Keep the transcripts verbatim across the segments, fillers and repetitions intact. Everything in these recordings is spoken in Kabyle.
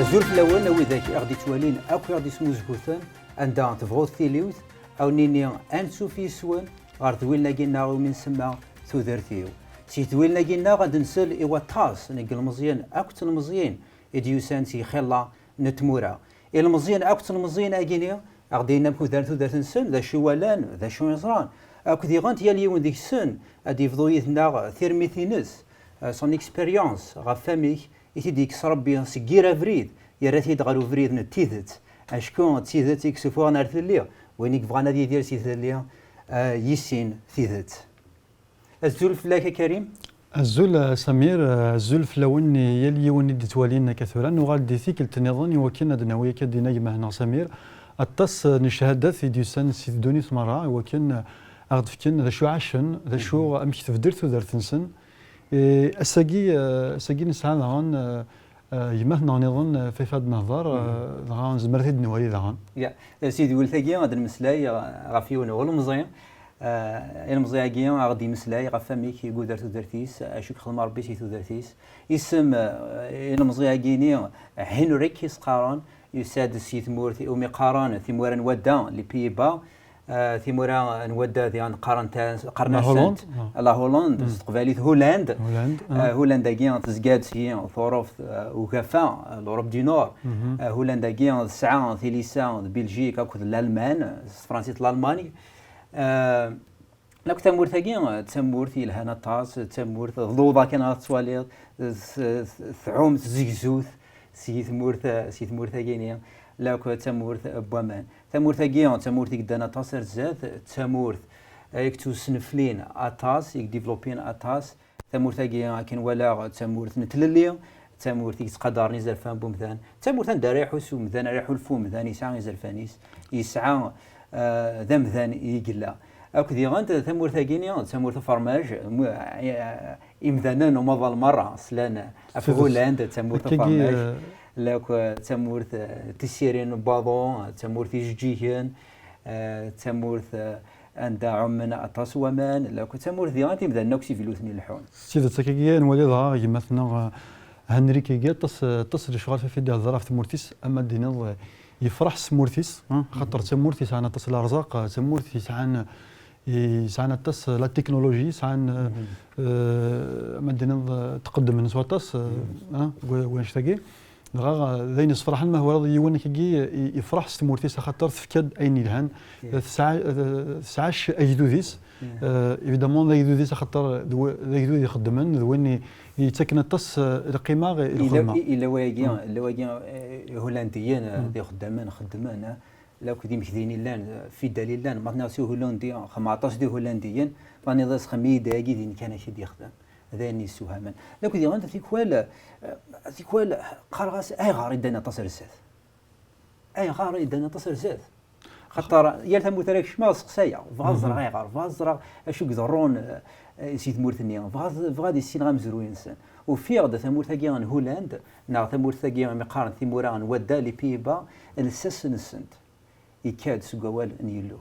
Azul fell-awen, a widak i ɣ-d-ittwalin akk i ɣ-d-ismuzguten, anda tebɣut tiliwt, a wen-nini ansuf yis-wen ɣer tdwilin-agi-nneɣ iwumi nsemma Tudert-iw. Si tdwilin-agi-nneɣ ad nsel i waṭas n yilmeẓyen akk d tlemẓyin i d-yusan si xilla n tmura. Ilmeẓyen akk d tlemẓyin-agi-ni a ɣ-d-inin amek udaren tudert-nsen, d acu i walan, d acu i ẓran. Akk diɣen yal yiwen deg-sen ad d-yebḍu yid-neɣ tirmit-ines, eh, son expérience, ɣef wamek i t-id-yekkes Rebbi seg yir abrid, yerra-t-id ɣer ubrid n tidet. Acku d tidet i yessufuɣen ar tlelli. Win i yebɣan ad yidir si tlelli, eh, yissin tidet. Azul fell-ak a Karim. Azul a Samir, azul fell-awen i yal yiwen i d-ittwalin akka tura. Nuɣal-d i tikkelt nniḍen i wakken ad d-nawi akka dinna gma-neɣ Samir. Aṭas n cchadat i d-yusan si ddunit merra i wakken a ɣ-d-fken d acu ɛacen, d acu, amek tbeddel tudert-nsen. E, ass-agi, e, ass-agi nesɛa daɣen, e, e, gma-tneɣ nniḍen, e, Fayfa ad nehḍer, e, dɣa nezmer ad t-id-nwali daɣen. Ya, e, si tdwilt-agi ad nmeslay, e, ɣef yiwen n ulemẓi. E, ilemẓi-agi a ɣ-d-imeslay ɣef wamek i yuder tudert-is, acu i yexdem Rebbi si tudert-is. Isem, e, ilemẓi-agi-ni Henrik i s-qqaren, yusa-d si tmurt iwumi qqaren timura n wadda, les Pays-Bas. E, timura n wadda diɣen qqaren-asent la Hollande, s teqbaylit Hollande. Hollande, e, Hollande-agi tezga-d si Turuft, e, ugafa, e, l'Europe du Nord. E, Hollande-agi tesɛa tilisa d Belgique akked Lalman, s tefransist l'Allemagne. E, Akk tamurt-agi d tamurt yelhan aṭas, d tamurt d luḍa kan ara tettwaliḍ, s-, s-, tɛum tzegzut si tmurt, si tmurt-agi-ni, lakk d tamurt n waman. Tamurt-agi d tamurt i yeddan aṭas ar zdat, d tamurt i yettusneflin aṭas, i yedivlupin aṭas. Tamurt-agi akken walaɣ d tamurt n tlelli, d tamurt i yettqadaren izerfan n wemdan, d tamurt anda ara iḥuss umdan, ara iḥulfu umdan, yesɛa izerfan-is, yesɛa, eh, d amdan i yella. Akk diɣen tamurt-agi-ni d tamurt ufermaj, mu-, eh, imdanen umaḍal merra slan ɣef Hollande d tamurt ufermaj, eh, lakk d tamurt, eh, tisirin n waḍu, d tamurt ijeǧǧigen, eh, d tamurt, eh, anda ɛummen aṭas waman, lakk d tamurt diɣen timdanen akk s ibiluten i leḥḥun. S tidet, akkagi i nwali dɣa gma-tneɣ, eh, Henrik-agi, aṭas, aṭas n lecɣal ɣef i d-ihedder ɣef tmurt-is, ama d-tiniḍ, eh, yefreḥ s tmurt-is, eh, xaṭer d tamurt yesɛan aṭas n lerẓaq, eh, d tamurt yesɛan, yesɛan aṭas la technologie, yesɛan, eh, eh, ama d-tiniḍ, eh, tqeddmen s waṭas, eh, eh, deg wa-, deg wannect-agi. Dɣa, eh, d ayen yessefraḥen ma twalaḍ yiwen akkagi i-, yefreḥ s tmurt-is, axaṭer tefka-d ayen yelhan. Tesɛa, eh, tesɛac agdud-is. Eh, évidemment, d agdud-is, axaṭer d w-, d agdud ixeddmen, d win i, yettaken aṭas, eh, lqima i lxedma. Ila wayagi, ila wayagi, eh, Ihulandiyen, eh, d ixeddamen xeddmen, eh, lakk d imekdiyen i llan, eh, fidèles i llan, ma tenniḍ s Ihulandiyen, xedmeɣ aṭas d Ihulandiyen, ma tenniḍ-as xemmem-iyi-d ayagi din kan ad k-id-yexdem. D ayen yessewhamen. Lakk diɣen tikwal, eh, tikwal qqareɣ-as ayɣer i ddan aṭas ar zdat? Ayɣer i ddan aṭas ar zdat? Xaṭer yal tamurt ara kecmeɣ, seqsayeɣ. Bɣiɣ ad ẓreɣ ayɣer, bɣiɣ ad ẓreɣ acu i iḍerrun, eh, si tmurt-nni. Bɣiɣ ad, bɣiɣ ad issineɣ amezruy-nsen. Ufiɣ-d tamurt-agi n Hollande, neɣ tamurt-agi imi qqaren timura n wadda, les Pays-Bas, lsas-nsent yekka-d seg wawal n Yillu.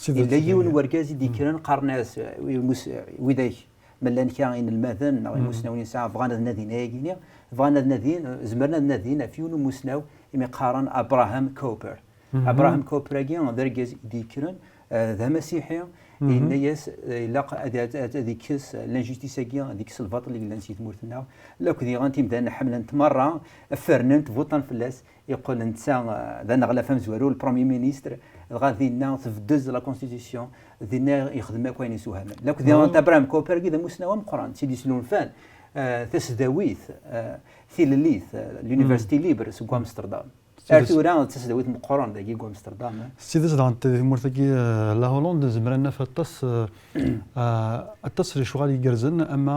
Yella yiwen n wergaz i d-yekkren, qqaren-as, eh, i umus-, eh, widak ma llan kra inelmaden neɣ imusnawen yesɛa, bɣan ad nadin ayagi-nni, bɣan ad nadin, eh, zemren ad nadin ɣef yiwen n umusnaw imi qqaren Abraham Cowper. Abraham Cowper-agi d argaz i d-yekkren, eh, d amasiḥi, yenna-yas, eh, ilaq ad, ad, ad, ad ikkes l'injustice-agi, ad ikkes lbaṭel i yellan si tmurt-nneɣ. Lakk diɣen timdanin ḥemmlen-t merra, fernen-t, vuṭan fell-as, yeqqel netta, eh, d aneɣlaf amezwaru, le premier ministre, dɣa dinna tbeddez la constitution, dinna yexdem akk ayen yessewhamen. Lakk diɣen Abraham Cowper-agi d amusnaw ameqqran, i d-islunfan, eh, tasdawit, eh, tilellit, eh, l'université libre seg Amsterdam. Ar tura d tasdawit meqqren dagi deg Amsterdam, eh. S tidet daɣen, di tmurt-agi, eh, la Hollande, nezmer ad naf aṭas, eh, eh, aṭas n lecɣal igerrzen, ama,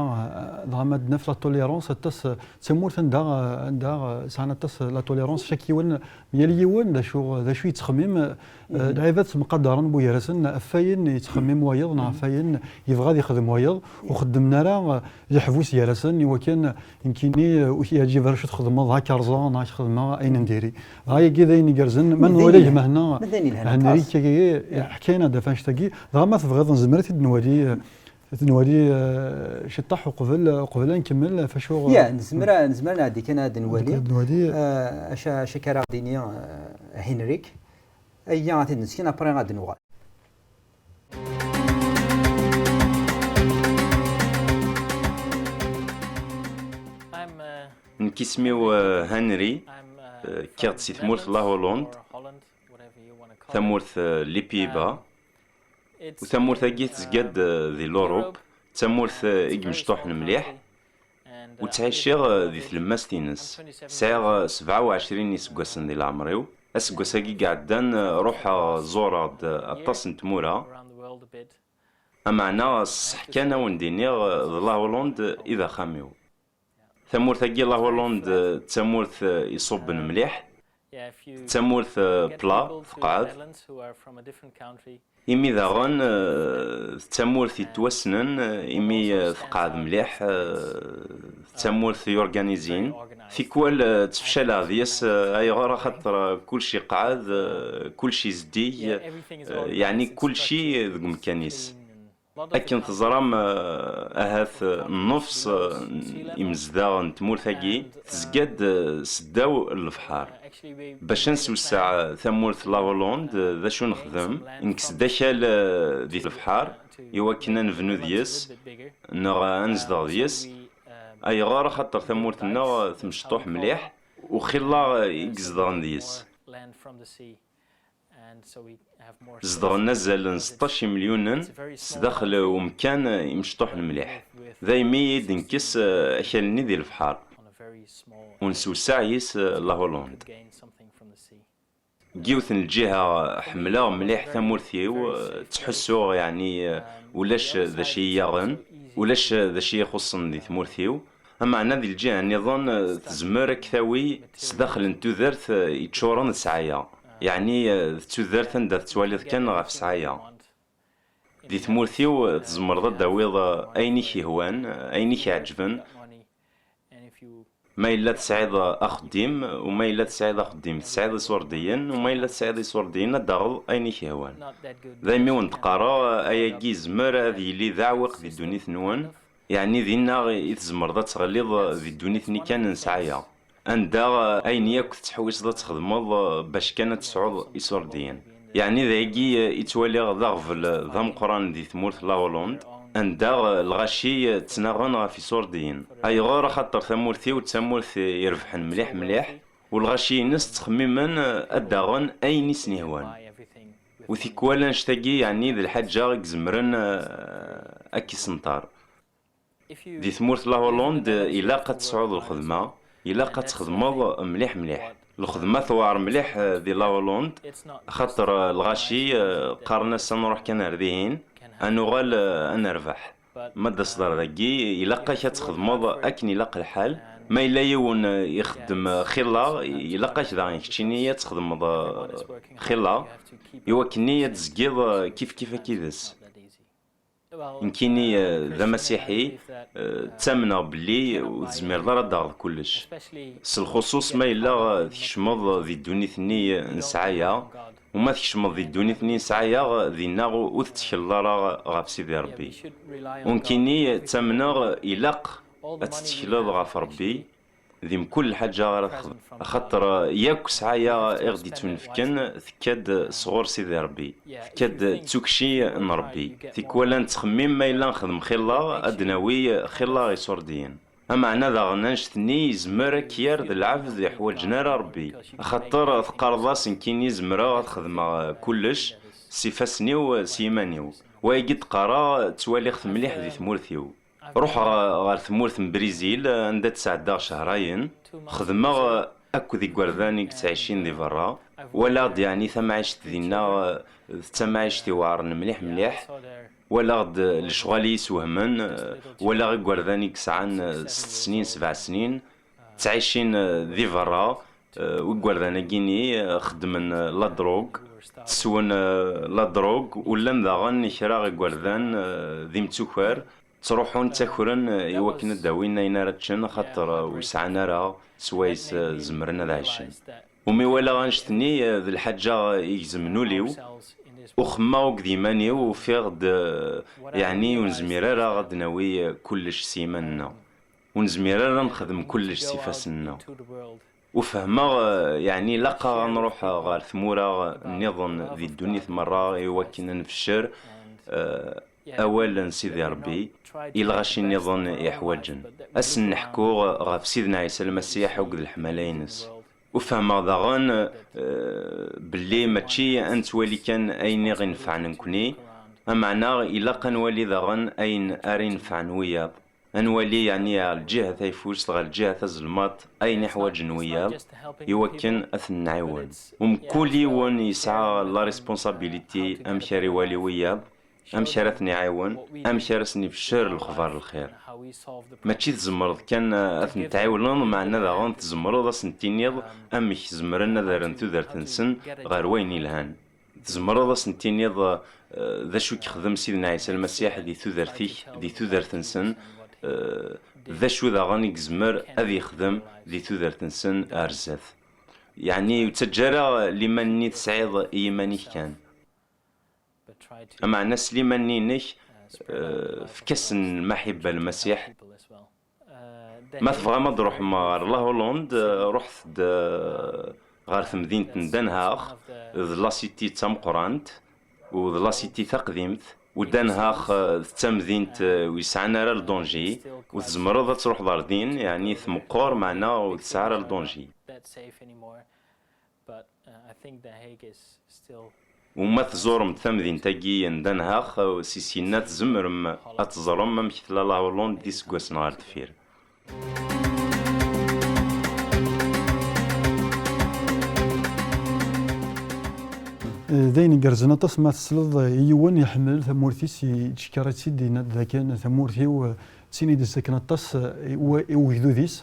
eh, dɣa ma ad naf la tolérance, aṭas, eh, d tamurt anda, eh, anda, eh, sɛan aṭas, eh, la tolérance, chaque yiwen, yal yiwen d acu, d acu yettxemmim, eh, lɛibad ttemqadaren bu gar-asen ɣef wayen yettxemmim wayeḍ neɣ ɣef wayen yebɣa ad yexdem wayeḍ, ur xeddmen ara, eh, leḥbus gar-asen i wakken Nekkini, eh, ur k-yeɛǧib ara acu txedmeḍ, ha kerẓeɣ neɣ ha k-xedmeɣ ayen n diri. Dɣa yagi d ayen igerrzen, ma nwala gma-tneɣ Henrik-agi, ḥkayen-aɣ-d ɣef annect-agi, dɣa ma tebɣiḍ nezmer ad t-id-nwali, eh, Ad nwali, eh, ciṭṭaḥ uqbel, uqbel ad nkemmel ɣef acu. Ya, nezmer, nezmer ad nɛeddi kan ad nwali. Ad nwali. Eh, acu, acu akka ara ɣ-d-yini, eh, Henrik. Ayya, ad t-id-nesken, après ad d-nuɣal. Nekk isem-iw, eh, Henry. Eh, kkiɣ-d si tmurt n la Hollande, tamurt, eh, n les Pays-Bas. U tamurt-agi tezga-d, eh, di l'Europe, d tamurt, eh, i yemecṭuḥen mliḥ, u ttɛiciɣ, eh, di tlemmast-ines. Sɛiɣ, eh, sebɛa u ɛecrin iseggasen di leɛmer-iw. Aseggas-agi i iɛeddan, eh, ruḥeɣ ẓureɣ-d, eh, aṭas n tmura. Ameɛna s ṣṣeḥ kan a wen-d-iniɣ, eh, d la Hollande i d axxam-iw. Tamurt-agi, la Hollande, d tamurt, eh, iṣubben mliḥ, d tamurt, eh, plat, teqɛed. Imi daɣen, eh, d tamurt yettwassnen, eh, imi, eh, teqɛed mliḥ, eh, d tamurt yurganizin. Tikwal, eh, ttefcaleɣ deg-s, eh, ayɣer? Axaṭer, eh, kullec iqɛed, eh, kullec izeddig, eh, yeɛni kullec deg umkan-is. Akken teẓram, eh, ahat, eh, nnefs, eh, n imezdaɣ n tmurt-agi tezga-d, eh, seddaw n lebḥer. Bac ad nsewseɛ, eh, tamurt n la Hollande, eh, d acu nexdem? Nekkes-d akal, eh, di lebḥer i wakken ad nebnu deg-s neɣ ad nezdeɣ deg-s. Ayɣer? Axaṭer tamurt-nneɣ, eh, temecṭuḥ mliḥ, u xilla, eh, i izedɣen deg-s. Zedɣen azal n seṭṭac imelyunen sdaxel umkan imecṭuḥen mliḥ. Daymi i d-nekkes, eh, akal-nni di lebḥer, u nsewseɛ yis, eh, la Hollande. Deg yiwet n lǧiha, ḥemmleɣ mliḥ tamurt-iw, eh, ttḥussuɣ, yeɛni, eh, ulac d acu i yi-yaɣen, ulac d acu i yi-ixuṣṣen di tmurt-iw. Ameɛna di lǧiha nniḍen, eh, tezmer ad k-tawi sdaxel n tudert, eh, yeččuren d ssɛaya. Yeɛni, eh, d tudert anda tettwaliḍ kan ɣef ssɛaya. Di tmurt-iw, eh, tzemreḍ ad d-tawiḍ, eh, ayen i k-yehwan, eh, ayen i k-iɛeǧben. Ma yella tesɛiḍ axeddim, u ma yella tesɛiḍ axeddim, tesɛiḍ iṣurdiyen, u ma yella tesɛiḍ iṣurdiyen, ad d-taɣeḍ ayen i k-yehwan. Daymi wen-d-qqareɣ, ayagi yezmer ad yili d aɛewwiq di ddunit-nwen, yeɛni dinna i tzemreḍ ad teɣliḍ di ddunit-nni kan n ssɛaya, anda ayen yakk tettḥewwiseḍ ad txedmeḍ bac kan ad tesɛuḍ iṣurdiyen. Yeɛni d ayagi i ttwaliɣ d aɣbel d ameqqran di tmurt n la Hollande, anda lɣaci ttnaɣen ɣef iṣurdiyen. Ayɣer? Axaṭer tamurt-iw d tamurt irebḥen mliḥ mliḥ, u lɣaci-ines ttxemmimen ad d-aɣen ayen i sen-yehwan. U tikwal annect-agi, yeɛni d lḥaǧa i izemren, eh, ad k-isenṭer. Di tmurt n la Hollande, ilaq ad tesɛuḍ lxedma, ilaq ad txedmeḍ mliḥ mliḥ. Lxedma tewɛer mliḥ, eh, di la Hollande, axaṭer, eh, lɣaci, eh, qqaren-as ad nruḥ kan ar dihin, ad nuɣal, eh, ad nerbeḥ. Ma d-taseḍ ar dagi, ilaq-ak ad txedmeḍ akken ilaq lḥal. Ma yella yiwen, eh, ixeddem, eh, xilla, ilaq-ak daɣen keččini ad txedmeḍ, eh, xilla, i wakken ad tezgiḍ, eh, kif kif akid-s. Nekkini, eh, d amasiḥi, eh, ttamneɣ belli ur tezmireḍ ara ad d-taɣeḍ kullec. S lxuṣuṣ ma yella, eh, tkecmeḍ di ddunit-nni, eh, n ssɛaya, u ma tkecmeḍ di ddunit-nni n ssɛaya, eh, dinna ur tettekleḍ ara ɣef Sidi Ṛebbi. U nekkini ttamneɣ ilaq ad tettekleḍ ɣef Ṛebbi, di mkul lḥaǧa ara texdem. Axaṭer, eh, yakk ssɛaya i ɣ-d-ittunefken tekka-d sɣur Sidi Ṛebbi, tekka-d d tukci n Ṛebbi. Tikwal ad nettxemmim ma yella nxeddem xilla, ad d-nawi xilla iṣurdiyen. Ameɛna daɣen annect-nni yezmer ad k-yerr d lɛebd iḥwaǧen ara Ṛebbi. Axaṭer teqqareḍ-as nekkini zemreɣ ad xedmeɣ, eh, kullec s ifassen-iw, eh, s yiman-iw. Wayagi d-qqareɣ, ttwaliɣ-t mliḥ di tmurt-iw. Ruḥeɣ ɣer tmurt n Brizil, anda d-sɛeddaɣ cehrayen. Xedmeɣ akked igerdan i yettɛicin di berra. Walaɣ-d yeɛni tamɛict dinna d tamɛict iweɛren mliḥ mliḥ. Walaɣ-d lecɣal i yiswehmen, walaɣ igerdan i yesɛan sett snin, sebɛ snin, ttɛicin di berra. Eh, igerdan-agi-nni, eh, xeddmen, eh, la drogue, tteswen, eh, la drogue, u llan daɣen kra igerdan, eh, d imtukar, ttruḥun ttakren, eh, i wakken ad d-awin ayen ara ččen, axaṭer, eh, ur sɛan ara swayes, eh, zemren ad ɛicen. Umi walaɣ annect-nni, eh, d lḥaǧa i gezmen ul-iw, Uxemmeɣ akked yiman-iw, ufiɣ-d, eh, yeɛni ur nezmir ara ad d-nawi, eh, kullec s yiman-nneɣ. Ur nezmir ara ad nexdem kullec s ifassen-nneɣ. U fehmeɣ, eh, yeɛni ilaq-aɣ ad nruḥ ɣer tmura nniḍen di ddunit merra i wakken ad nfeccer, eh, awal n Sidi Ṛebbi i lɣaci nniḍen yeḥwaǧen. Ad sen-neḥku ɣef Sidna Ɛisa Lmasiḥ akked leḥmala-ines. U fehmeɣ daɣen, eh, belli mačči ad nettwali kan ayen i ɣ-inefɛen nekkni, ameɛna ilaq ad nwali daɣen ayen ara inefɛen wiyaḍ. Ad nwali, yeɛni, ɣer lǧiha tayeffust, ɣer lǧiha tazelmaḍt, ayen i ḥwaǧen wiyaḍ i wakken ad ten-nɛiwen. U mkul yiwen yesɛa la responsabilité amek ara iwali wiyaḍ, amek ara ten-iɛiwen, amek ara sen-ibeccer lexbar n lxir. Mačči tzemreḍ kan ad ten-tɛiwneḍ, meɛna daɣen tzemreḍ ad sen-tiniḍ amek zemren ad rren tudert-nsen ɣer wayen ilhan. Tzemreḍ ad sen-tiniḍ, eh, d acu i yexdem Sidna Ɛisa Lmasiḥ di tudert-ik, di tudert-nsen, eh, d acu daɣen i yezmer ad yexdem di tudert-nsen ar zdat. Yeɛni, ur ttaǧǧa ara liman-nni tesɛiḍ i yiman-ik kan. Ameɛna s liman-nni-inek, eh, efk-asen lmaḥibba n Lmasiḥ. Ma tebɣam ad d-truḥem ɣer La Hollande, eh, ruḥet-d, eh, ɣer temdint n Den Haag, d la cité d tameqqrant, u d la cité taqdimt, u Den Haag, eh, d tamdint, eh, ur yesɛan ara le danger, u tzemreḍ ad truḥeḍ ɣer din, yeɛni tmeqqer, meɛna ur tesɛi ara le danger. U ma tẓurem tamdint-agi n Den Haag, si syenna tzemrem ad teẓrem amek tella La Hollande d iseggasen ɣer deffir. D ayen igerrzen aṭas ma tesleḍ i yiwen iḥemmel tamurt-is, yettcekkar-itt-id, yenna-d dakken tamurt-iw d tin i d-ittaken aṭas i ugdud-is,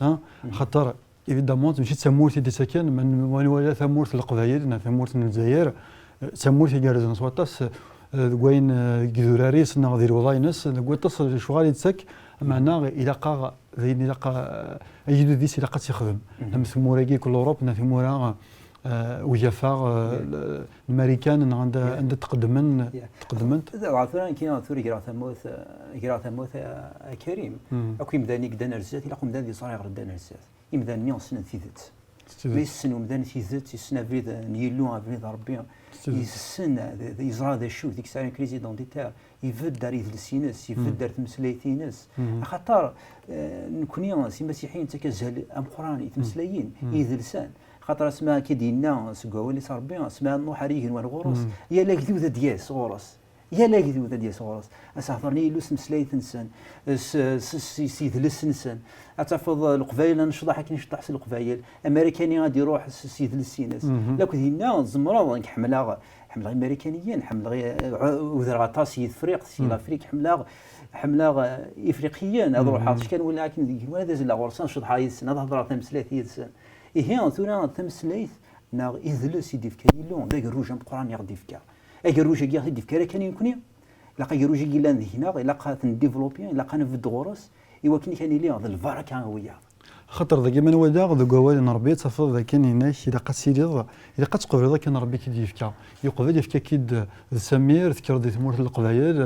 xaṭer évidemment, mačči d tamurt i d-ittaken, ma nwala tamurt n Leqbayel neɣ tamurt n Lezzayer, d tamurt igerrzen s waṭas, eh, deg wayen, eh, deg idurar-is neɣ di lewḍa-ines, deg waṭas lecɣal i d-tettak, meɛna ilaq-aɣ, d ayen ilaq, eh, agdud-is ilaq ad tt-ixdem. Am tmura-agi n Lurup, neɣ tmura, eh, ugafa, eh, n Marikan, neɣ anda, anda tqeddmen, tqeddment. Dɣa tura, nekki, tura greɣ tamawt, eh, greɣ tamawt, eh, a Karim. Akk imdanen i yeddan ar zdat, ilaq umdan ad yeẓra ayɣer ddan ar zdat. Imdanen-nni ssnen tidet. Ma yessen umdan tidet, yessen abrid n Yillu, abrid n Ṛebbi, yessen, yeẓra d acu, deg sɛan crise identitaire, ibedd ar yidles-ines, ibedd ar tmeslayt-ines. Axaṭer, eh, nekni, s imasiḥiyen, nettak azal ameqqran i tmeslayin, i yidelsan. Axaṭer asma akka d-yenna seg wawal-is Ṛebbi, asma Nuḥ ar igenwan ɣur-s, yal agdud ad d-yas ɣur-s. Yal agdud ad d-yas ɣur-s, ad s-heḍren i Yillu s tmeslayt-nsen, s, s, s, s yidles-nsen. Ad tafeḍ Leqbayel ad necḍeḥ akken i ceṭṭeḥ s Leqbayel, Amarikani ad d-iruḥ s, s yidles-ines. Lakked yenna tzemreḍ, nekk ḥemmleɣ, ḥemmleɣ Imarikaniyen, ḥemmleɣ i, udreɣ aṭas i Tefriqt, si Lafrik, ḥemmleɣ, ḥemmleɣ, eh, Ifriqiyen, ad ruḥeɣ s kan wala akken deg yigenwan ad azzleɣ ɣur-sen, ad ceḍḥeɣ yid-sen, ad heḍreɣ tameslayt yid-sen. Ihi, tura tameslayt neɣ idles i d-ifka Yillu, d agerruj ameqqran i ɣ-d-ifka. Agerruj-agi i ɣ-t-id-ifka ara kan i nekni, ilaq agerruj-agi yellan deg-neɣ, ilaq ad t-ndivlupi, ilaq ad nbedd ɣur-s, i wakken kan nili d lbaraka i wiyaḍ. Axaṭer dagi ma nwala deg wawal n Ṛebbi, ad tafeḍ d akken yenna-k ilaq ad tiliḍ, ilaq ad tqebleḍ akken Ṛebbi i k-id-yefka. Yeqbel, yefka-k-id d Samir, tekkreḍ di tmurt n Leqbayel,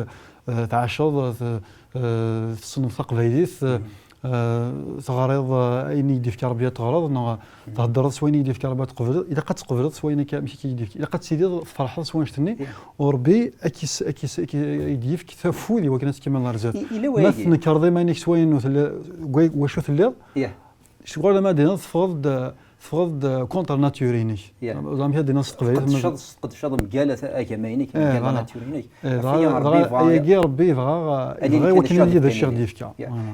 eh, tɛaceḍ, eh, eh, tessneḍ taqbaylit, eh, eh, teɣriḍ, eh, ayen i k-d-yefka Ṛebbi ad teɣreḍ, neɣ theddreḍ s wayen i k-d-yefka Ṛebbi ad tqebleḍ, ilaq ad tqebleḍ s wayen akka, amek i k-d-yefka. Ilaq ad tiliḍ tferḥeḍ s wannect-nni, u Ṛebbi ad k-is-, ad k-is-, ad k-, ad k-d-yefk afud i wakken ad tkemmleḍ ar zdat. Ma tnekreḍ iman-ik s wayen ur telli-, deg wacu telliḍ, ccɣel ma d-tiniḍ teffɣeḍ-d, teffɣeḍ-d contre nature-inek. Ẓer amek ad d-iniḍ s teqbaylit. Tesqedceḍ, tesqedceḍ mgal agama-inek, mgal la nature-inek. Ayagi Ṛebbi yebɣa, yebɣa i wakken ad yili d acu i ɣ-d-yefka.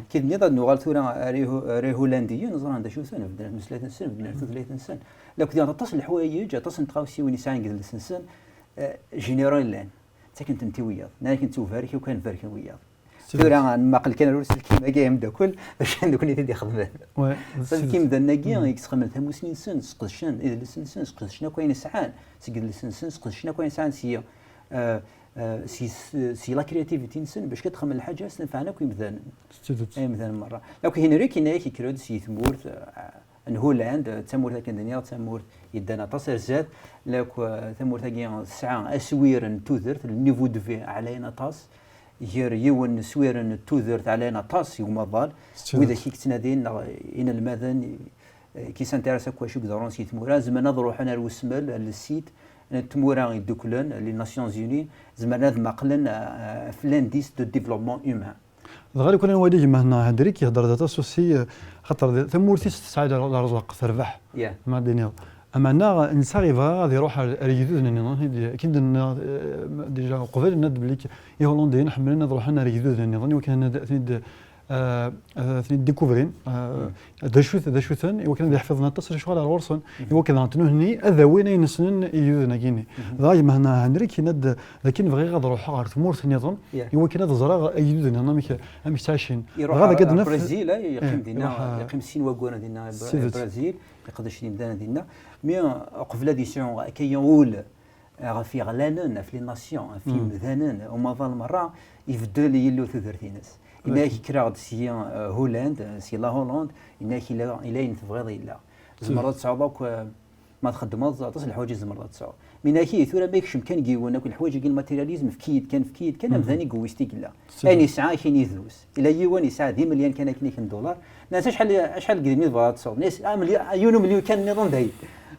Kif nniḍ ad nuɣal tura ar Ihulandiyen, ẓran d acu-ten, beddlen ar tmeslayt-nsen, beddlen ar tutlayt-nsen. Lakked aṭas n leḥwayeǧ, aṭas n tɣawsiwin i sɛan deg idles-nsen, eh, généraux i llan. Ttaken-tent i wiyaḍ. Nnan-ak nettubarek, akk ad nbarek wiyaḍ. Tura, nmaqel kan ar uselkim-agi, ay ameddakel, d acu nekkni i t-id-ixedmen. Uselkim d annagi i yesxedmen tamusni-nsen, sqedcen idles-nsen, sqedcen akk ayen sɛan seg idles-nsen, sqedcen akk ayen sɛan si, eh, eh, si, si la créativité-nsen, bac kan ad xedmen lḥaǧa s-tenfɛen akk imdanen. Imdanen merra. Akk Henrik yenna-yak yekker-d si tmurt, eh, n Hollande, d tamurt akken d-nniɣ, d tamurt yeddan aṭas ar zdat, lakk, eh, tamurt-agi tesɛa aswir n tudert, le niveau de vie ɛlayen aṭas, gar yiwen n uswir n tudert ɛlayen aṭas i umaḍal, s tidet, widak i yettnadin neɣ inelmaden, eh, qui s'intéressent akk wacu i iḍerrun si tmura, zemren ad ruḥen ar wesmel, ar le site n tmura idduklen, les Nations Unies, zemren ad maqlen, eh, ɣef l'indice de développement humain. Dɣa lukan ad nwali gma-tneɣ Hendrik ihedder-d aṭas aussi, eh, xaṭer d-, tamurt-is tesɛa-d lerẓaq, terbeḥ. Yeah. Ma d-iniḍ. Ameɛna netta yebɣa ad iruḥ ar, ar yigduden nniḍen, i d-, akken d-nniɣ, eh, déjà uqbel, nenna-d belli k-, Ihulandiyen ḥemmlen ad ruḥen ar yigduden nniḍen, i wakken ad, ad ten-id, eh, ad ten-id-découvrin, eh, d acu-t, d acu-ten, i wakken ad iḥfiḍen aṭas n lecɣal ar ɣur-sen, i wakken daɣen nutni ad awin ayen ssnen i yigduden-agi-nni. Dɣa gma-tneɣ Hendrik yenna-d d akken bɣiɣ ad ruḥeɣ ɣer tmurt nniḍen, yeah, i wakken ad ẓreɣ igduden-nniḍen amek, amek ttɛicin. Iruḥ dɣa ar, deg ad ar naf-, Brazil, eh, yeqqim, eh, dinna, iruḥ, eh, yeqqim sin wagguren dinna, eh, Bra-, Brazil, iqdec imdanen dinna. Mi, eh, uqbel ad yesɛu akka ul, eh, ɣef yeɣlanen, ɣef les nations, ɣef yimdanen, umaḍal merra, ibeddel Yillu tudert-ines. Yenna-ak kkreɣ-d si, eh, Hollande, eh, si la Hollande, yenna-ak ila, ila ayen tebɣiḍ yella. Tzemreḍ ad tesɛuḍ akk, eh, ma txeddmeḍ aṭas n leḥwayeǧ i tzemreḍ ad tesɛuḍ. Mi yenna-ak tura ma yekcem kan deg yiwen akk leḥwayeǧ-agi n matérialisme, efk-iyi-d kan, efk-iyi-d kan, amdan i yewwis tigella. Ayen yesɛa akin idus. Ila yiwen yesɛa d imelyan kan akken n dollar. Nnas acḥal, acḥal n yidrimen i tebɣiḍ ad tesɛuḍ? Nnas amelyun, yiwen umelyun kan nniḍen dayen.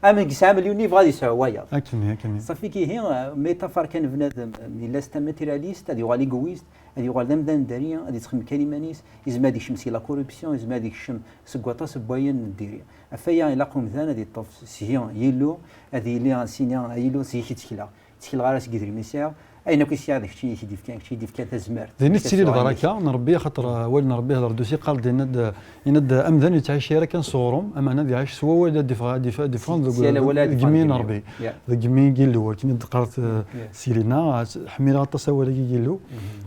Am yesɛa amelyun-nni yebɣa ad yesɛu wayeḍ. Akken, akken. Safi kihi, eh, métaphore kan bnadem, eh, yella c'est un matérialiste, ad yuɣal égoïste, ad yuɣal d amdan n dderya, ad yettxemmim kan iman-is, yezmer ad yekcem si la corruption, yezmer ad yekcem seg waṭas n wayen n diri. Ɣef waya ilaq umdan ad yeṭṭef seg Yillu, ad yili sini, a Yillu, seg-k i ttekleɣ. Ttekleɣ ara seg yidrimen i sɛiɣ, ayen akk i sɛiɣ d kečč i yi-t-id-yefkan, kečč i yi-d-yefkan tazmert. Din i tettili lbaraka n Rebbi, axaṭer, eh, awal n Rebbi ihder-d usiqal, d-yenna-d, yenna-d amdan ur yettɛici ara kan s uɣrum, ameɛna ad iɛic s wawal ad d-iffeɣ, ad iff-, ad d-iffɣen deg, deg imi n Rebbi, deg imi n Yillu, akken i d-teqqar, eh, Silina, ḥmileɣ aṭas awal-agi n Yillu.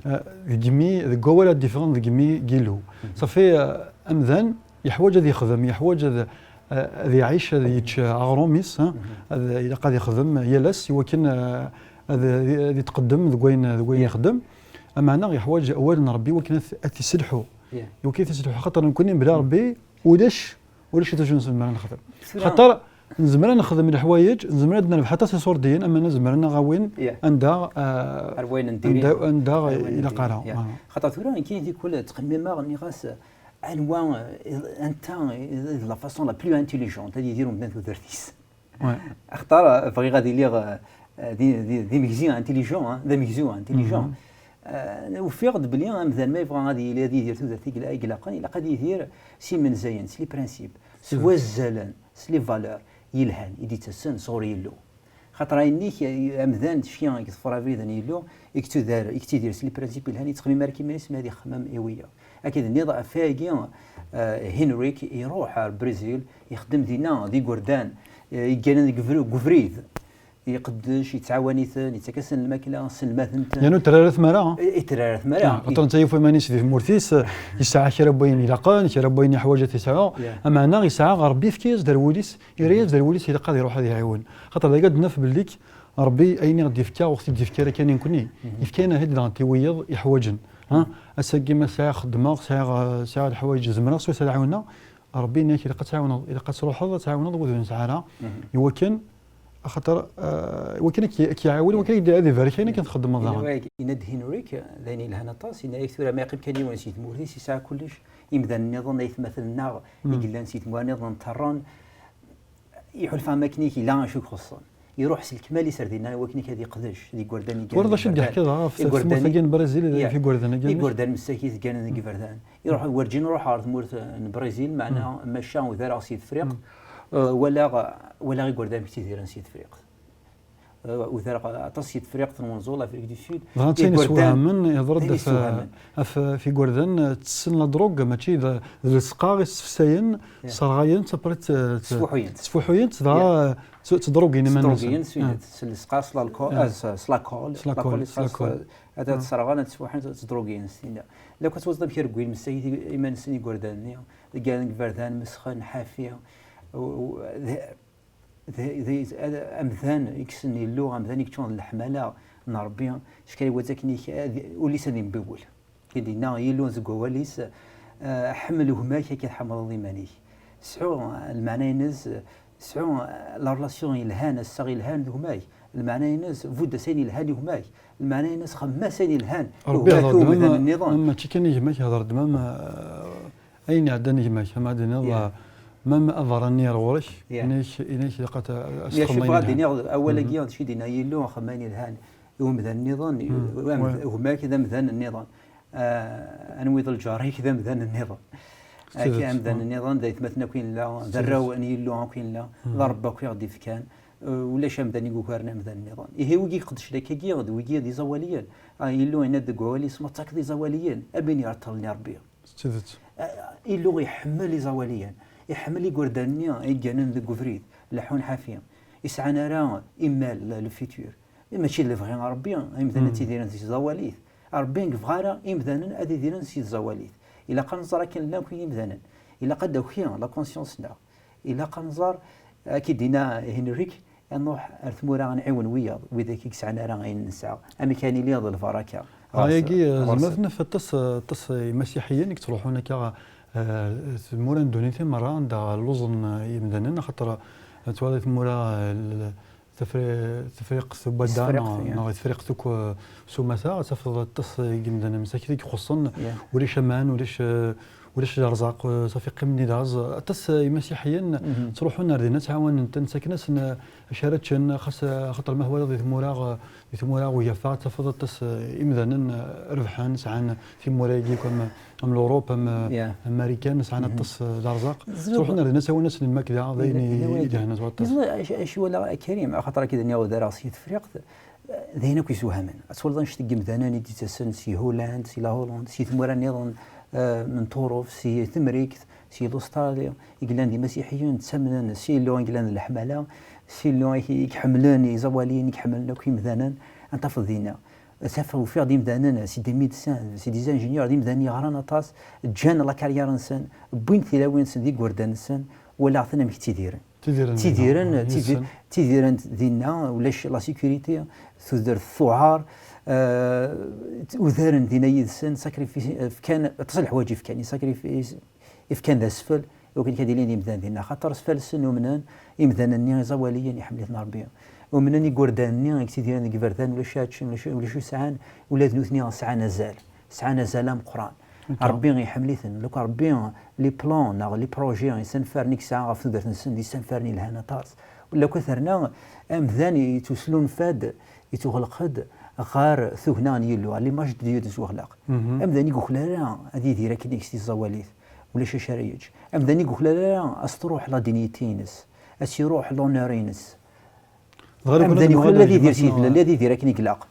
Eh, deg imi, deg wawal ad d-iffɣen deg imi n Yillu. Safi, eh, amdan yeḥwaǧ ad yexdem, yeḥwaǧ ad, ad iɛic, ad yečč aɣrum-is, ha? Ad, ilaq ad yexdem yal ass, i wakken, eh, ad, ad yetqeddem deg wayen, deg wayen yexdem. Ameɛna yeḥwaǧ awal n Rebbi i wakken ad, ad t-iselḥu. I wakken ad t-iselḥu, xaṭer nekkni bla Rebbi ulac, ulac acu nezmer ad nexdem. Xaṭer nezmer ad nexdem leḥwayeǧ, nezmer ad nerbeḥ aṭas iṣurdiyen, ameɛna zemren ad aɣ-awin anda, eh, anda, anda ilaq ara. Xaṭer tura nekkini tikkul ttxemmimeɣ, nniɣ-as, anwa, eh, anta, eh, la façon la plus intelligente ad yidir umdan tudert-is? Axaṭer, eh, bɣiɣ ad iliɣ, eh, d, d, d imegzi intelligent, hein, d amegzu intelligent. Eh, ufiɣ-d belli amdan ma yebɣa ad yili, ad yidir tudert i ila-, i ilaqen, ilaq ad yidir s imenzayen, s les principes, s wazzalen, s les valeurs yelhan i d-ittasen sɣur Yillu. Xaṭer ayen-nni, amdan tefki i yeḍfer abrid n Yillu, i yettuder, i yettidir s les principes yelhan, yettxemmim ara iman-is ma ad ixemmem i wiyaḍ. Akken d-nniḍ ɣef wayagi, eh, Henrik iruḥ ar Brizil, ixeddem dinna d igerdan, eh, yegganen deg ubr-, deg ubrid, iqeddec, yettɛawan-iten, yettak-asen lmakla, sselmaden-ten. Yernu ur terri ara tmara, ha? Eh, ur terri ara tmara. Xaṭer netta yufa iman-is di tmurt-is, eh, yesɛa kra n wayen ilaqen, kra n wayen yeḥwaǧ ad t-yesɛu. Ameɛna yesɛa Rebbi yefka-yas-d ar wul-is, yerra-yas-d ar wul-is ilaq ad iruḥ ad iɛiwen. Xaṭer dagi ad d-naf belli Rebbi ayen i ɣ-d-yefka, ur ɣ-t-id-yefki ara kan i nekkni. Yefka-aneɣ-t-id daɣen i wiyiḍ yeḥwaǧen. Ha? Ass-agi ma sɛiɣ xeddmeɣ, sɛiɣ, eh, sɛiɣ leḥwayeǧ zemreɣ s wis ad ɛiwneɣ, Rebbi yenna-ak ilaq ad tɛiwneḍ, ilaq ad truḥeḍ ad tɛiwneḍ wid ur nesɛi ara. I wakken, axaṭer, eh, i wakken ad k-, ad k-iɛiwen, i wakken ad k-, ad ibarek ayen akken txeddmeḍ daɣen. Yenna-d Henrik, d ayen yelhan aṭas, yenna-ak tura ma yeqqim kan yiwen si tmurt-is yesɛa kullec, imdanen nniḍen, aytmaten-nneɣ i yellan si tmura nniḍen ṭerren, iḥulfa am akken yella acu i ixuṣṣen. Iruḥ s lekmal-is ar dinna i wakken ad yeqdec d igerdan i... Twalaḍ acu i d-yeḥka dɣa ɣef tmurt-agi n Brizil, ɣef igerdan-agi? Igerdan msakit gganen deg iberdan. Iruḥ, werǧin ruḥeɣ ɣer tmurt n Brizil, meɛna maca udareɣ si Tefriqt, eh, walaɣ, walaɣ igerdan amek ttidiren si Tefriqt. Eh, udareɣ aṭas si Tefriqt n Wenẓul, Afrique du Sud. Dɣa d tayen isewhamen, yeḍra-d ɣef, ɣef, ɣef igerdan, eh, ttessen la drogue, mačči d, d lesqaɣ i ssefsayen, sserɣayen, après, eh, ttfuḥuyen-tt, dɣa, eh, tt-, ttdrugin iman-nsen. Ttdrugin s, s lesqaɣ, s lalkul, eh, s, s lakul. S lakul, lakul, s lakul. Ad, ad sserɣen, ad ttfuḥun, ad ttdrugin s tinna. Lakk ad twazdeḍ amek i reggwin msakit iman-nsen igerdan-nni, deg iberdan, mesxen, ḥafi, u, u, d, d, d, ad, amdan i yessen Illu, amdan i yeččuren d leḥmala n Ṛebbi, cekra i watt akken ik-, ad, ul-is ad imbiwel. I d-yenna Yillu deg wawal-is, eh, ḥemmel gma-k akken tḥemmleḍ iman-ik. Sɛu lmeɛna-ines, sɛu la relation yelhan, assaɣ yelhan d gma-k. Lmeɛna-ines, budd-as ayen yelhan i gma-k. Lmeɛna-ines, xemmem-as ayen yelhan i gma-k i umdan nniḍen. Mačči kan i gma-k, hder-d, mam, eh, ayen iɛeddan i gma-k, ma ad d-tiniḍ, eh, mam aberrani ar ɣur-k, inek, inek ilaq ad as-txedmeḍ ayen yelhan. Ɣef ad d-iniɣ awal-agi, d acu i d-yenna Yillu, xemmem ayen yelhan i umdan nniḍen, gma-k d amdan nniḍen. Ah, anwi d lǧar-ik d amdan nniḍen. Akka amdan nniḍen d aytmaten akk i nella, d arraw n Yillu akk i nella, d Ṛebbi akk i ɣ-d-ifkan. Uh, ulac amdan i yugaren amdan nniḍen. Ihi wigi iqeddcen akkagi d wigi d iẓawaliyen. Ah, Yillu yenna-d deg wawal-is, ma tettakeḍ iẓawaliyen, am win ireṭṭlen i Ṛebbi. S tidet. Ah, Yillu iḥemmel iẓawaliyen, iḥemmel igerdan-nni i gganen deg ubrid, leḥḥun ḥafi. Isɛan ara imal, le futur. Mačči d lebɣi n Ṛebbi, imdanen ad tidiren s tẓawalit. Ṛebbi ur yebɣi ara imdanen ad idiren s tẓawalit. Ilaq ad nẓer akken llan akk yimdanen. Ilaq ad d-taki la conscience-nneɣ. Ilaq ad nẓer, akken i d-yenna Henrik, ad nruḥ ar tmura ad nɛiwen wiyaḍ, widak i yesɛan ara ayen nesɛa. Amek ad nili d lbaraka. Ɣer s-, ayagi, ɣer s-, zemret naf aṭas, aṭas imasiḥiyen i yettruḥun akka, eh, tmura n ddunit i merra, anda lluẓen, eh, yimdanen, axaṭer, eh, twalaḍ tmura, eh, l-, Tafri-, Tafriqt n Wadda, Tafriqt, neɣ, neɣ Tafriqt akk, eh, s umata, ad tafeḍ aṭas n yimdanen msakit i ixuṣṣen, ulac aman, ulac, eh, ulac lerẓaq, eh, safi qqimen di laẓ. Aṭas, eh, imasiḥiyen ttruḥun ar din ad ttɛawanen-ten, ttaken-asen, eh, acu ara ččen, xas, eh, axaṭer ma twalaḍ di tmura, eh, di tmura ugafa, ad tafeḍ aṭas, eh, imdanen, eh, rebḥen, sɛan timura-agi akk am, am l'Europe, am, am Marikan, sɛan aṭas, eh, d arẓaq. Ttruḥun ar din ad ttɛawanen-asen lmakla, d ayen i, i yelhan s waṭas. Acu, acu walaɣ, a Karim, axaṭer akka d-nniɣ ur d ara si Tefriqt, d ayen akk yesewhamen. Ad twaliḍ annect n yimdanen i d-yettasen si Holland, si la Hollande, si tmura nniḍen, eh, n Tuṛuft, si Temrikt, si l'Australie, i yellan d imasiḥiyen, ttamnen s Yillu i yellan d leḥmala, s Yillu i, i iḥemmlen iẓawaliyen, i iḥemmlen akk imdanen, ad tafeḍ dinna. Tafeḍ, ufiɣ-d imdanen, c'est des médecins, c'est des ingénieurs, d imdanen yeɣran aṭas, ǧǧan la carrière-nsen, wwin tilawin-nsen d igerdan-nsen, walaɣ-ten amek ttidiren. Ttidiren, ttidiren, ttidiren dinna, ulac la sécurité, tudert tuɛar, eh, udaren dinna yid-sen, sacrifice, eh, fkan aṭas n leḥwayeǧ i fkan, i sacrifice, i fkan d asfel, i wakken kan ad ilin d imdanen dinna. Axaṭer sfalsen, umnen, imdanen-nni iẓawaliyen, iḥemmel-iten Ṛebbi. Umnen igerdan-nni i yettidiren deg iberdan, ulac acu ččen, ulac, ulac ur sɛan, ula d nutni sɛan azal. Sɛan azal ameqqran. Ṛebbi iḥemmel-iten. Lukan Ṛebbi, les plans neɣ les projets isenfaren i yesɛa ɣef tudert-nsen, d isenfaren yelhan aṭas. Lukan terna amdan yettuslunfa-d, yettuɣleq-d ɣer tugna n Yillu, à l'image de Dieu d uxlaq. Amdan i yuklal ara ad yidir akken i s-tiẓawalit, ulac acu ara yečč. Amdan i yuklal ara ad s-truḥ la dignité-ines, ad s-iruḥ l'honneur-ines. Amdan yuklal ad yidir s yidlel, ad yidir akken i ilaq.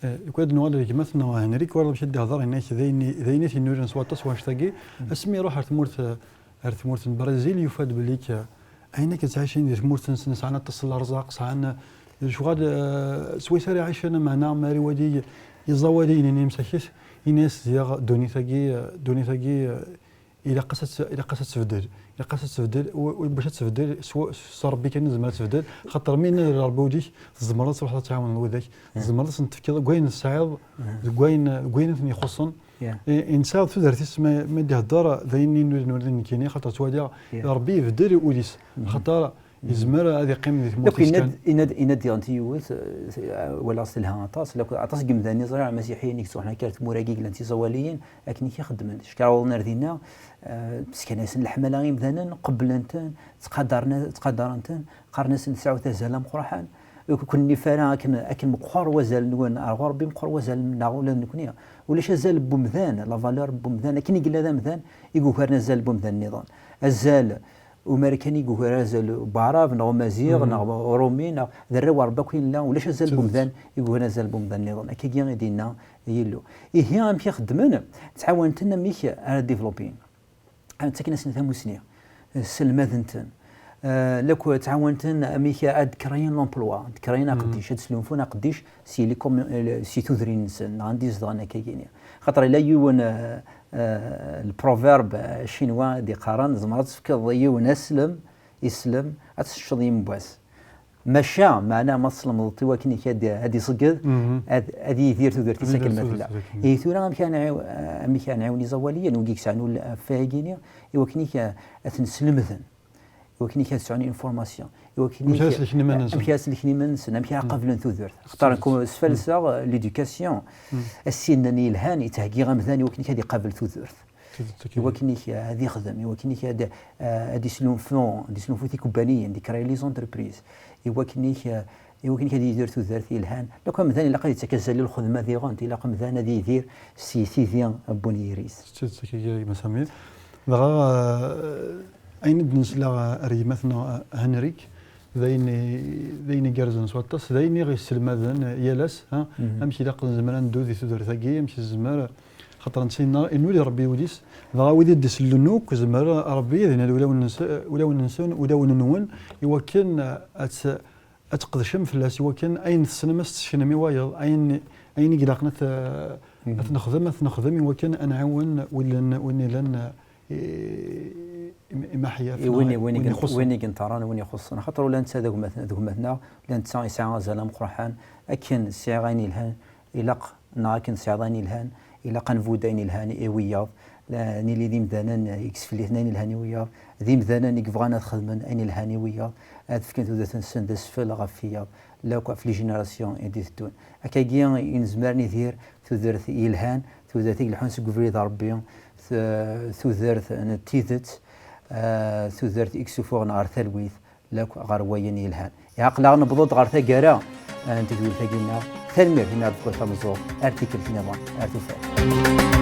Eh, lukan ad nuɣal ar gma-tneɣ Henrik, war amek ad d-ihder, yenna-k d ayen i, d ayen i t-yennulen s waṭas wanect-agi. Asmi iruḥ ar tmurt, eh, ar tmurt n Brazil, yufa-d belli k-, ayen akka ttɛicin di tmurt-nsen, sɛan aṭas n lerẓaq, sɛan, eh, lecɣal, eh, s wayes ara ɛicen, meɛna, mi ara iwali iẓawaliyen-nni msakit, yenna-yas ziɣ ddunit-agi, eh, ddunit-agi, eh, ilaq-as ad tt-, ilaq-as ad tbeddel. Ilaq-as ad tbeddel, u, u, bac ad tbeddel, s wa-, s Ṛebbi kan i tzemreḍ ad tbeddel. Xaṭer mi yenna Ṛebbi ul-ik, tzemreḍ ad truḥeḍ ad tɛawneḍ widak. Tzemreḍ ad sen-tefkeḍ deg wayen tesɛiḍ, deg wayen, deg wayen i ten-ixuṣṣen. I, i nesɛa tudert-is ma, ma d-ihedder, d ayen i nnulen ula d nekkini, xaṭer ttwaliɣ Ṛebbi ibeddel ul-is. Xaṭer yezmer ad iqqim di tmurt-is kan. Yenna-d, yenna-d, yenna-d diɣen yiwet, eh, walaɣ-tt telha aṭas, la, aṭas n yimdanen i ẓriɣ, imasiḥiyen i yettruḥen akka ar tmura-agi i yellan d tiẓawaliyin, akken i k-ixeddmen. Cekk ara awḍen ar dinna, eh, skan-asen leḥmala i yimdanen, qebblen-ten, ttqadaren-, ttqadaren-ten, qqaren-asen tesɛut azal ameqqran. Ur ken-nif ara akken, akken meqqer wazal-nwen ar ɣur-, Ṛebbi meqqer wazal-nneɣ ula d nekkni. Ulac azal n wemdan, la valeur n wemdan, akken i yella d amdan, i yugaren azal n wemdan nniḍen. Azal Umarikani i yugar azal n Waɛrab, neɣ Umaziɣ, neɣ Urumi, neɣ d arraw n Ṛebbi akk i nella, ulac azal n wemdan i yugar azal n wemdan nniḍen. Akkagi i d-yenna Yillu. Ihi, amek i xeddmen? Ttɛawanen-ten amek ara développer. Ttaken-asen tamusni, sselmaden-ten. Eh, lakk ttɛawanen-ten amek ad créer l'emploi, ad créer aqeddic, ad slunfun aqeddic si les commu-, eh, si tudrin-nsen, neɣ anda i zedɣen akkagini. Xaṭer yella yiwen, eh, eh, le proverbe, eh, chinois d-iqqaren, tzemreḍ ad tefkeḍ yiwen aslem, islem, ad teččeḍ yiwen n wass. Maca, meɛna ma teslemdeḍ i wakken ad, ad iṣegged, ad, ad yidir tudert-is akken ma tella. Ihi tura amek ara nɛiw-, amek ara nɛiwen iẓawaliyen, wigi yesɛan ul ɣef wayagi-nni, i wakken ad ten-slemden, i wakken ad sɛun information, i wakken amek ara selken iman-nsen, amek ara selken iman-nsen, amek ara qablen tudert. Axaṭer nekk sfalseɣ, euh, l'éducation, assinnen yelhan, yettheggi amdan i wakken ad iqabel tudert. I wakken ad ixdem, i wakken ad, euh, ad islunfu, ad islunfu tikubbaniyin, ad ikrey les entreprises, i wakken, euh, i wakken ad yidir tudert yelhan. Lakk amdan ilaq ad yettak azal i lxedma diɣen, ilaq amdan ad yidir si tidi n wunyiris. S tidet akka, a gma Sami. Dɣa, euh, ayen i d-nesla, euh, ar gma-tneɣ, euh, Henrik, d ayen i, d ayen igerrzen s waṭas, d ayen i ɣ-yesselmaden, euh, yal ass, ha? Amek ilaq nezmer ad neddu di tudert-agi, amek nezmer, xaṭer netta yenna, inuli Ṛebbi ul-is, dɣa wid i d-isellen akk, zemer Ṛebbi ad inal ulawen-nsen, ulawen-nsen, ulawen-nwen, i wakken, euh, ad t-, ad tqedcem fell-as, i wakken ayen tessnem ad s-tesseknem i wayeḍ, ayen, ayen i ilaqen ad t-, ad t-nexdem, ad t-nexdem, i wakken ad nɛawen win, win ilan, i, i, imaḥyaf, i win, neɣ win i win gen-, ixuṣṣen. Win i yenṭerren, win ixuṣṣen. Axaṭer ula netta d gma-, d gma-tneɣ, ula netta yesɛa azal ameqqran. Akken sɛiɣ ayen yelhan, ilaq, neɣ akken tesɛiḍ ayen yelhan, ilaq ad nbudd ayen yelhan i wiyaḍ. La, nili d imdanen i yesfelliten ayen yelhan i wiyaḍ, d imdanen i yebɣan ad xedmen ayen yelhan i wiyaḍ, ad fken tudert-nsen d asfel ɣef wiyaḍ, lakk ɣef les générations i d-iteddun. Akkagi i nezmer ad nidir tudert yelhan, tudert i ileḥḥun seg ubrid n Ṛebbi, t-, tudert n tidet, eh, tudert i yessufuɣen ɣer talwit, lakk ɣer wayen yelhan. Ihi aql-aɣ newweḍ-d ɣer taggara, eh, n tedwilt-agi-nneɣ. Tanemmirt i Nardkul Tameẓẓuɣt, ar tikkelt nniḍen, ar tufat.